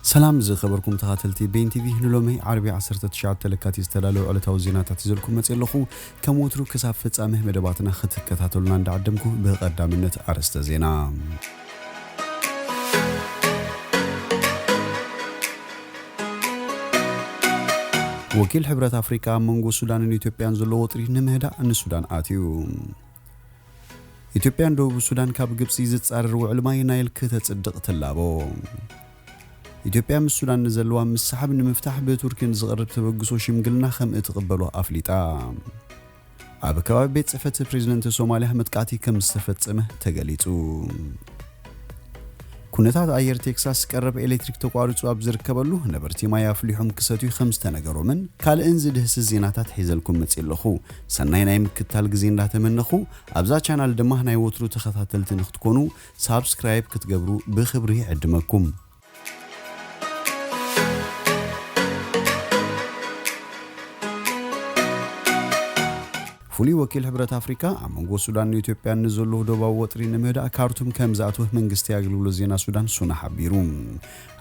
ሰላም ዝኸበርኩም ተኻተልቲ ቤን ቲቪ፣ ንሎሚ ዓርቢ ዓሰርተ ትሽዓተ ለካቲት ዝተዳለዉ ዕለታዊ ዜናታት ይዘልኩም መጽእ ኣለኹ። ከም ወትሩ ክሳብ ፍጻሜ መደባትና ክትከታተሉና እንዳዓደምኩ ብቐዳምነት ኣርእስተ ዜና። ወኪል ሕብረት ኣፍሪቃ ኣብ መንጎ ሱዳንን ኢትዮጵያን ዘሎ ወጥሪ ንምህዳእ ንሱዳን ኣትዩ። ኢትዮጵያን ደቡብ ሱዳን ካብ ግብጺ ዝጻረር ውዕል ማይ ናይል ክተጽድቕ ትላቦ። ኢትዮጵያ ምስ ሱዳን ንዘለዋ ምስሓብ ንምፍታሕ ብቱርኪ ንዝቐርብ ተበግሶ ሽምግልና ከም እትቕበሎ ኣፍሊጣ። ኣብ ከባቢ ቤት ጽሕፈት ፕሬዝደንት ሶማልያ መጥቃዕቲ ከም ዝተፈጸመ ተገሊጹ። ኩነታት ኣየር ቴክሳስ ቀረብ ኤሌክትሪክ ተቋሪጹ ኣብ ዝርከበሉ ነበርቲ ማይ ኣፍሊሖም ክሰትዩ ከም ዝተነገሮምን ካልእን ዝድህስስ ዜናታት ሒዘልኩም መጽእ ኣለኹ። ሰናይ ናይ ምክትታል ግዜ እንዳተመነኹ ኣብዛ ቻናል ድማ ናይ ወትሩ ተኸታተልቲ ንክትኮኑ ሳብስክራይብ ክትገብሩ ብኽብሪ ይዕድመኩም። ፍሉይ ወኪል ሕብረት ኣፍሪካ ኣብ መንጎ ሱዳን ንኢትዮጵያን ንዘሎ ዶባዊ ወጥሪ ንምህዳእ ካርቱም ከም ዝኣተወ መንግስቲ ኣገልግሎት ዜና ሱዳን ሱና ሓቢሩ።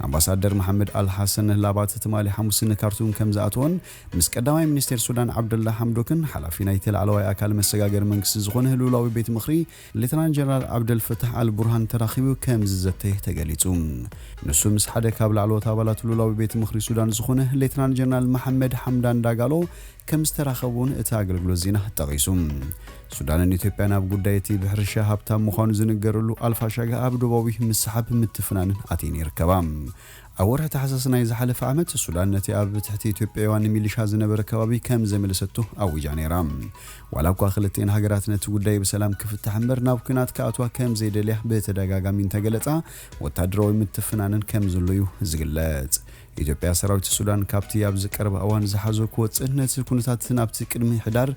ኣምባሳደር መሓመድ ኣልሓሰን ላባት ትማሊ ሓሙስ ንካርቱም ከም ዝኣተወን ምስ ቀዳማይ ሚኒስቴር ሱዳን ዓብደላ ሓምዶክን ሓላፊ ናይቲ ላዕለዋይ ኣካል መሰጋገሪ መንግስቲ ዝኾነ ልኡላዊ ቤት ምኽሪ ሌተናንት ጀነራል ዓብደል ፈታሕ ኣል ቡርሃን ተራኺቡ ከም ዝዘተየ ተገሊጹ። ንሱ ምስ ሓደ ካብ ላዕለዎት ኣባላት ልኡላዊ ቤት ምኽሪ ሱዳን ዝኾነ ሌተናንት ጀነራል መሓመድ ሓምዳን ዳጋሎ ከም ዝተራኸቡ እውን እቲ ኣገልግሎት ዜና ጠቒሱ። ሱዳንን ኢትዮጵያን ኣብ ጉዳይ እቲ ብሕርሻ ሃብታም ምዃኑ ዝንገረሉ ኣልፋሻጋ ኣብ ዶባዊ ምስሓብ ምትፍናንን ኣትየን ይርከባ። ኣብ ወርሒ ታሕሳስ ናይ ዝሓለፈ ዓመት ሱዳን ነቲ ኣብ ትሕቲ ኢትዮጵያውያን ሚሊሻ ዝነበረ ከባቢ ከም ዘመለሰቶ ኣዊጃ ነይራ። ዋላ እኳ ክልቲኤን ሃገራት ነቲ ጉዳይ ብሰላም ክፍታሕ እምበር ናብ ኲናት ክኣትዋ ከም ዘይደልያ ብተደጋጋሚ እንተገለጻ፣ ወታደራዊ ምትፍናንን ከም ዘሎ እዩ ዝግለጽ። ኢትዮጵያ ሰራዊት ሱዳን ካብቲ ኣብዚ ቀረባ እዋን ዝሓዞ ክወጽእ ነቲ ኩነታት ናብቲ ቅድሚ ሕዳር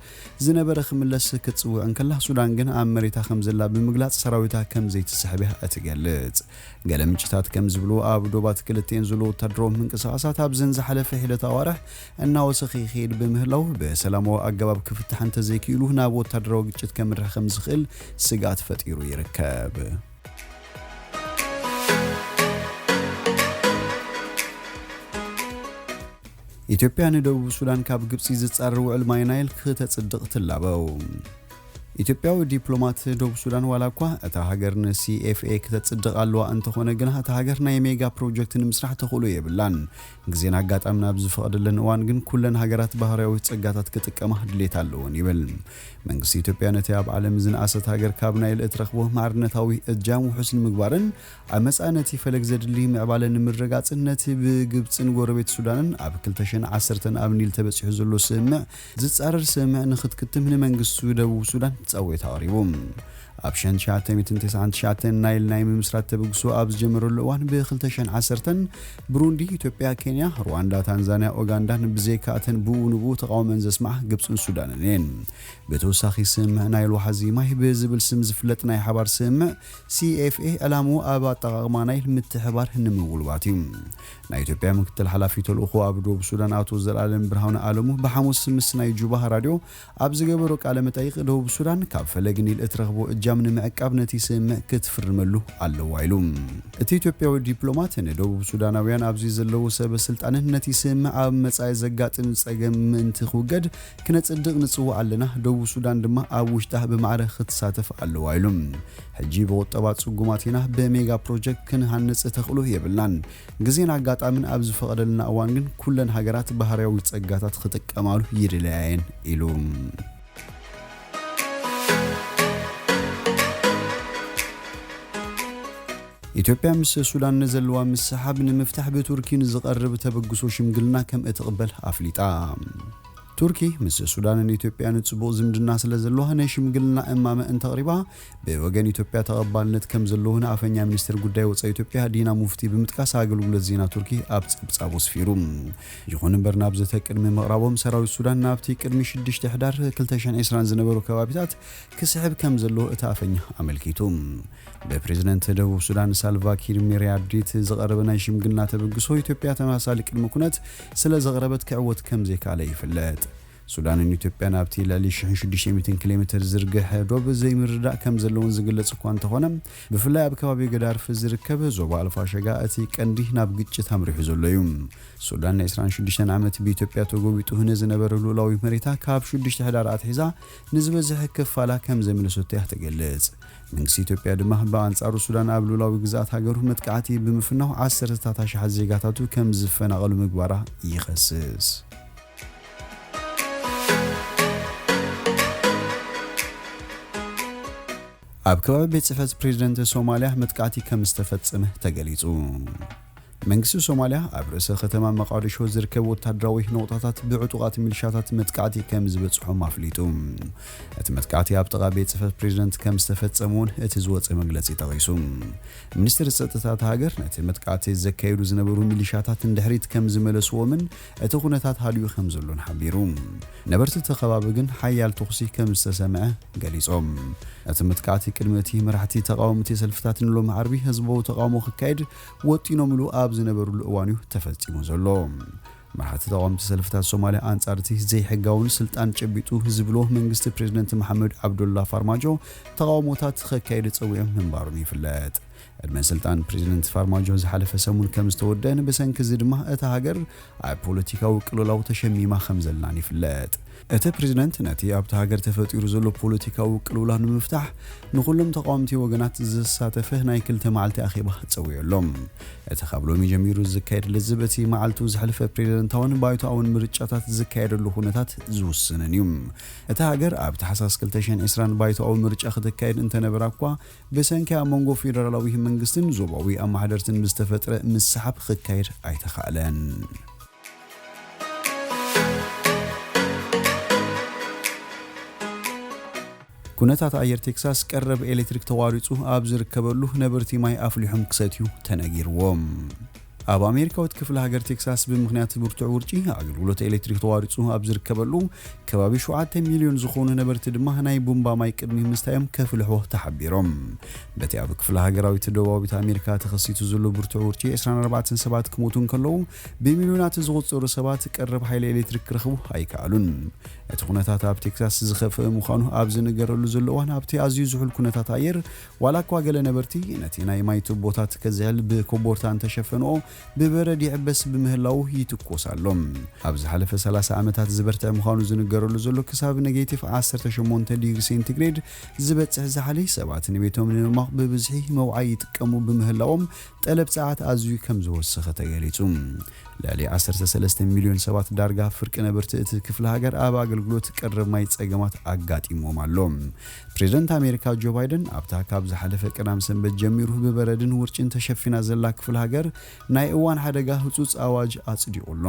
ዝነበረ ክምለስ ክትጽውዕ እንከላ፣ ሱዳን ግን ኣብ መሬታ ከም ዘላ ብምግላጽ ሰራዊታ ከም ዘይትስሕብ እያ እትገልጽ። ገለ ምንጭታት ከም ዝብሉ ኣብ ዶባት ክልቲኤን ዘሎ ወታደራዊ ምንቅስቓሳት ኣብዘን ዝሓለፈ ሒደት ኣዋርሕ እናወሰኸ ይኸይድ ብምህላው ብሰላማዊ ኣገባብ ክፍታሕ እንተዘይክኢሉ ናብ ወታደራዊ ግጭት ከምርሕ ከም ዝኽእል ስግኣት ፈጢሩ ይርከብ። ኢትዮጵያ ንደቡብ ሱዳን ካብ ግብጺ ዝጻረር ውዕል ማይ ናይል ክተጽድቕ ትላበው። ኢትዮጵያዊ ዲፕሎማት ደቡብ ሱዳን ዋላ እኳ እታ ሃገር ን ሲ ኤፍ ኤ ክተጽድቕ ኣለዋ እንተኾነ ግና እታ ሃገር ናይ ሜጋ ፕሮጀክት ንምስራሕ ተኽእሎ የብላን። ግዜን ኣጋጣምን ኣብ ዝፈቐደለን እዋን ግን ኩለን ሃገራት ባህርያዊ ጸጋታት ክጥቀማ ድሌት ኣለወን ይብል። መንግስቲ ኢትዮጵያ ነቲ ኣብ ዓለም ዝነኣሰት ሃገር ካብ ናይል እትረኽቦ ማዕርነታዊ እጃም ውሑስ ንምግባርን ኣብ መጻኢ ነቲ ፈለግ ዘድሊ ምዕባለ ንምርጋጽን ነቲ ብግብጽን ጎረቤት ሱዳንን ኣብ ክልተ ሽሕን ዓሰርተን ኣብ ኒል ተበጺሑ ዘሎ ስምምዕ ዝጻረር ስምምዕ ንክትክትም ንመንግስቱ ደቡብ ሱዳን ጸውዒት ኣቕሪቡ። ኣብ ሽሕን ትሽዓተ ሚእትን ተስዓን ትሽዓተን ናይል ናይ ምምስራት ተበግሶ ኣብ ዝጀመረሉ እዋን ብ ክልተ ሽሕን ዓሰርተን ብሩንዲ፣ ኢትዮጵያ፣ ኬንያ፣ ሩዋንዳ፣ ታንዛንያ፣ ኡጋንዳን ብዘይካ እተን ብኡ ንብኡ ተቓውመን ዘስምዓ ግብጽን ሱዳንን እየን። ብተወሳኺ ስምምዕ ናይል ዋሕዚ ማይ ብዝብል ስም ዝፍለጥ ናይ ሓባር ስምምዕ ሲ ኤፍ ኤ ዕላምኡ ኣብ ኣጠቓቕማ ናይል ምትሕባር ንምውልባት እዩ። ናይ ኢትዮጵያ ምክትል ሓላፊ ተልእኾ ኣብ ደቡብ ሱዳን ኣቶ ዘላለም ብርሃኑ ኣለሙ ብሓሙስ ምስ ናይ ጁባ ራድዮ ኣብ ዝገበሮ ቃለ መጠይቕ ደቡብ ሱዳን ካብ ፈለግ ኒል እትረኽቦ እጃም ንምዕቃብ ነቲ ስምምዕ ክትፍርመሉ ኣለዋ ኢሉ። እቲ ኢትዮጵያዊ ዲፕሎማት ንደቡብ ሱዳናውያን ኣብዚ ዘለዉ ሰበ ስልጣንን ነቲ ስምምዕ ኣብ መጻኢ ዘጋጥም ጸገም ምእንቲ ክውገድ ክነጽድቕ ንጽውዕ ኣለና፣ ደቡብ ሱዳን ድማ ኣብ ውሽጣ ብማዕረ ክትሳተፍ ኣለዋ ኢሉ። ሕጂ ብቁጠባ ጽጉማት ኢና፣ ብሜጋ ፕሮጀክት ክንሃንጽ ተኽእሎ የብልናን። ግዜን ኣጋጣምን ኣብ ዝፈቐደልና እዋን ግን ኩለን ሃገራት ባህርያዊ ጸጋታት ክጥቀማሉ ይድለያ እየን ኢሉ። ኢትዮጵያ ምስ ሱዳን ንዘለዋ ምስሓብ ንምፍታሕ ብቱርኪ ንዝቐርብ ተበግሶ ሽምግልና ከም እትቕበል ኣፍሊጣ። ቱርኪ ምስ ሱዳንን ኢትዮጵያን ጽቡቕ ዝምድና ስለ ዘለዋ ናይ ሽምግልና እማመ እንተቕሪባ ብወገን ኢትዮጵያ ተቐባልነት ከም ዘለዎን ኣፈኛ ሚኒስትር ጉዳይ ወጻኢ ኢትዮጵያ ዲና ሙፍቲ ብምጥቃስ ኣገልግሎት ዜና ቱርኪ ኣብ ጸብጻቡ ኣስፊሩ። ይኹን እምበር ናብ ዘተ ቅድሚ ምቕራቦም ሰራዊት ሱዳን ናብቲ ቅድሚ ሽዱሽተ ሕዳር ክልተ ሽሕን ዕስራን ዝነበሩ ከባቢታት ክስሕብ ከም ዘለዎ እቲ ኣፈኛ ኣመልኪቱ። ብፕሬዝደንት ደቡብ ሱዳን ሳልቫ ኪር ሚርያርዲት ዝቐረበ ናይ ሽምግልና ተበግሶ ኢትዮጵያ ተመሳሳሊ ቅድመ ኩነት ስለ ዘቕረበት ክዕወት ከም ዘይከኣለ ይፍለጥ። ሱዳንን ኢትዮጵያን ኣብቲ ልዕሊ ሽሕን ሽዱሽተ ሚእትን ኪሎ ሜትር ዝርግሐ ዶብ ዘይምርዳእ ከም ዘለውን ዝግለጽ እኳ እንተኾነ፣ ብፍላይ ኣብ ከባቢ ገዳርፍ ዝርከብ ዞባ ኣልፋሸጋ እቲ ቀንዲ ናብ ግጭት ኣምሪሑ ዘሎ እዩ። ሱዳን ናይ ዕስራን ሽዱሽተን ዓመት ብኢትዮጵያ ተጎቢጡ ንዝነበረ ሉላዊ መሬታ ካብ ሽዱሽተ ሕዳር ኣትሒዛ ንዝበዝሐ ክፋላ ከም ዘምለሰቶ እያ ትገልጽ። መንግስቲ ኢትዮጵያ ድማ ብኣንጻሩ ሱዳን ኣብ ሉላዊ ግዝኣት ሃገሩ መጥቃዕቲ ብምፍናው ዓሰርተታት ኣሽሓት ዜጋታቱ ከም ዝፈናቐሉ ምግባራ ይኸስስ። ኣብ ከባቢ ቤት ጽሕፈት ፕሬዝደንት ሶማልያ መጥቃዕቲ ከም ዝተፈጸመ ተገሊጹ። መንግስቲ ሶማልያ ኣብ ርእሰ ከተማ መቃዲሾ ዝርከብ ወታደራዊ ነቑጣታት ብዕጡቓት ሚሊሻታት መጥቃዕቲ ከም ዝበጽሖም ኣፍሊጡ። እቲ መጥቃዕቲ ኣብ ጥቓ ቤት ጽሕፈት ፕሬዝደንት ከም ዝተፈጸመ እውን እቲ ዝወጸ መግለጺ ጠቒሱ። ሚኒስትሪ ጸጥታ እታ ሃገር ነቲ መጥቃዕቲ ዘካየዱ ዝነበሩ ሚሊሻታት ንድሕሪት ከም ዝመለስዎምን እቲ ኩነታት ሃልዩ ከም ዘሎን ሓቢሩ። ነበርቲ እቲ ከባቢ ግን ሓያል ተኹሲ ከም ዝተሰምዐ ገሊጾም። እቲ መጥቃዕቲ ቅድሚ እቲ መራሕቲ ተቓወምቲ ሰልፍታት ንሎሚ ዓርቢ ህዝባዊ ተቓውሞ ክካየድ ወጢኖምሉ ኣብ ዝነበሩሉ እዋን እዩ ተፈጺሙ ዘሎ። መራሕቲ ተቓወምቲ ሰልፍታት ሶማልያ ኣንጻር እቲ ዘይሕጋውን ስልጣን ጨቢጡ ዝብሎ መንግስቲ ፕሬዝደንት መሓመድ ዓብዱላ ፋርማጆ ተቓውሞታት ከካየድ ጸዊዖም ምንባሮም ይፍለጥ። ዕድመ ስልጣን ፕሬዝደንት ፋርማጆ ዝሓለፈ ሰሙን ከም ዝተወደአን ብሰንኪ እዚ ድማ እታ ሃገር ኣብ ፖለቲካዊ ቅልውላው ተሸሚማ ከም ዘላን ይፍለጥ። እቲ ፕሬዝደንት ነቲ ኣብቲ ሃገር ተፈጢሩ ዘሎ ፖለቲካዊ ቅልውላው ንምፍታሕ ንኹሎም ተቓወምቲ ወገናት ዘሳተፈ ናይ ክልተ መዓልቲ ኣኼባ ጸዊዑ ኣሎ። እቲ ካብ ሎሚ ጀሚሩ ዝካየድ ልዝብ እቲ መዓልቱ ዘሕለፈ ፕሬዝደንታውን ባይቶኣውን ምርጫታት ዝካየደሉ ኩነታት ዝውስንን እዩ። እታ ሃገር ኣብ ታሕሳስ ክልተ ሽሕን ዕስራን ባይቶኣዊ ምርጫ ክትካየድ እንተነበራ እኳ ብሰንኪ ኣብ መንጎ ፌደራላዊ መንግስትን ዞባዊ ኣመሓደርትን ብዝተፈጥረ ምስሓብ ክካየድ ኣይተኻእለን። ኩነታት ኣየር ቴክሳስ ቀረብ ኤሌክትሪክ ተቋሪጹ ኣብ ዝርከበሉ ነበርቲ ማይ ኣፍሊሖም ክሰትዩ ተነጊርዎም። ኣብ ኣሜሪካዊት ክፍለ ሃገር ቴክሳስ ብምኽንያት ብርቱዕ ውርጪ ኣገልግሎት ኤሌክትሪክ ተቋሪጹ ኣብ ዝርከበሉ ከባቢ ሸውዓተ ሚልዮን ዝኾኑ ነበርቲ ድማ ናይ ቡምባ ማይ ቅድሚ ምስታዮም ከፍልሕዎ ተሓቢሮም። በቲ ኣብ ክፍለ ሃገራዊት ደቡባዊት ኣሜሪካ ተኸሲቱ ዘሎ ብርቱዕ ውርጪ ዕስራን ኣርባዕተን ሰባት ክሞቱ እንከለዉ፣ ብሚልዮናት ዝቑጸሩ ሰባት ቀረብ ሓይሊ ኤሌክትሪክ ክረኽቡ ኣይከኣሉን። እቲ ኩነታት ኣብ ቴክሳስ ዝኸፍአ ምዃኑ ኣብ ዝንገረሉ ዘሎ እዋን፣ ኣብቲ ኣዝዩ ዝሑል ኩነታት ኣየር፣ ዋላ እኳ ገለ ነበርቲ ነቲ ናይ ማይ ቱቦታት ከዝሕል ብኮቦርታ እንተሸፈንኦ፣ ብበረድ ይዕበስ ብምህላዉ ይትኮስ ኣሎ። ኣብ ዝሓለፈ ሰላሳ ዓመታት ዝበርትዐ ምዃኑ ዝንገረሉ ዘሎ ክሳብ ኔጌቲቭ ዓሰርተ ሸሞንተ ዲግሪ ሴንቲግሬድ ዝበጽሕ ዛሕሊ፣ ሰባት ንቤቶም ንምማቕ ብብዝሒ መውዓይ ይጥቀሙ ብምህላዎም፣ ጠለብ ጸዓት ኣዝዩ ከም ዝወሰኸ ተገሊጹ። ልዕሊ ዓሰርተ ሰለስተ ሚልዮን ሰባት፣ ዳርጋ ፍርቂ ነበርቲ እቲ ክፍለ ሃገር፣ ኣብ ኣገልግሎት ቀረብ ማይ ጸገማት ኣጋጢምዎም ኣሎ። ፕሬዝደንት ኣሜሪካ ጆ ባይደን ኣብታ ካብ ዝሓለፈ ቀዳም ሰንበት ጀሚሩ ብበረድን ውርጭን ተሸፊና ዘላ ክፍለ ሃገር ናይ እዋን ሓደጋ ህጹጽ ኣዋጅ ኣጽዲቑ ኣሎ።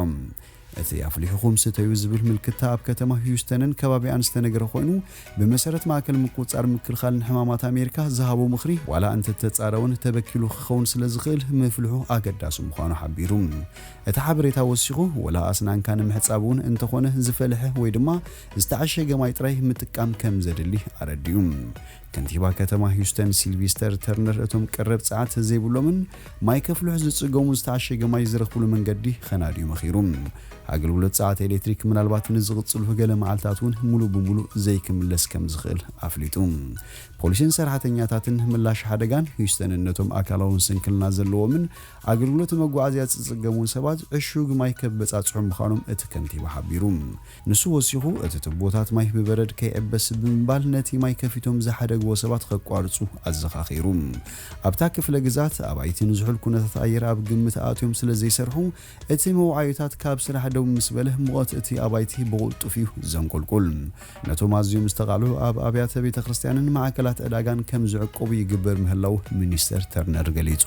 እቲ ኣፍሊሕኹም ስተዩ ዝብል ምልክታ ኣብ ከተማ ሂውስተንን ከባቢኣን ዝተነገረ ኮይኑ፣ ብመሰረት ማእከል ምቁጽጻር ምክልኻልን ሕማማት ኣሜሪካ ዝሃቦ ምኽሪ፣ ዋላ እንተተጻረወን ተበኪሉ ክኸውን ስለ ዝኽእል፣ ምፍልሑ ኣገዳሲ ምዃኑ ሓቢሩ። እቲ ሓበሬታ ወሲኹ፣ ወላ ኣስናንካ ንምሕጻብ እውን እንተኾነ ዝፈልሐ ወይ ድማ ዝተዓሸገ ማይ ጥራይ ምጥቃም ከም ዘድሊ ኣረዲኡ። ከንቲባ ከተማ ሂውስተን ሲልቪስተር ተርነር፣ እቶም ቀረብ ጸዓት ዘይብሎምን ማይ ከፍልሑ ዝጽገሙ ዝተዓሸገ ማይ ዝረኽብሉ መንገዲ ኸናድዩ መኺሩ። ኣገልግሎት ጸዓት ኤሌክትሪክ ምናልባት ንዝቕጽሉ ገለ መዓልታት እውን ሙሉ ብሙሉ ዘይክምለስ ከም ዝኽእል ኣፍሊጡ። ፖሊስን ሰራሕተኛታትን ምላሽ ሓደጋን ሂውስተንን ነቶም ኣካላውን ስንክልና ዘለዎምን ኣገልግሎት መጓዓዝያ ዝጽገሙን ሰባት ዕሹግ ማይ ከበጻጽሑ ምዃኖም እቲ ከንቲባ ሓቢሩ። ንሱ ወሲኹ፣ እቲ ቱቦታት ማይ ብበረድ ከይዕበስ ብምባል ነቲ ማይ ከፊቶም ዝሓደግዎ ሰባት ከቋርጹ ኣዘኻኺሩ። ኣብታ ክፍለ ግዛት ኣባይቲ ንዝሑል ኩነታት ኣየር ኣብ ግምት ኣትዮም ስለ ዘይሰርሑ፣ እቲ መውዓዩታት ካብ ስራሕ ደው ምስ በለ፣ ሙቐት እቲ ኣባይቲ ብቕልጡፍ እዩ ዘንቆልቁል። ነቶም ኣዝዮም ዝተቓልዑ ኣብ ኣብያተ ቤተ ክርስቲያንን ማዕከላት ዕዳጋን ከም ዝዕቆቡ ይግበር ምህላው ሚኒስተር ተርነር ገሊጹ።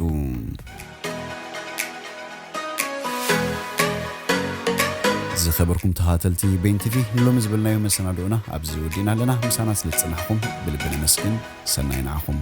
ዝኸበርኩም ተኻተልቲ ቤን ቲቪ፣ ንሎሚ ዝበልናዮ መሰናድኦና ኣብዚ ወዲእና ኣለና። ምሳና ስለ ዝጸናሕኩም ብልቢ ነመስግን። ሰናይ ንዓኹም።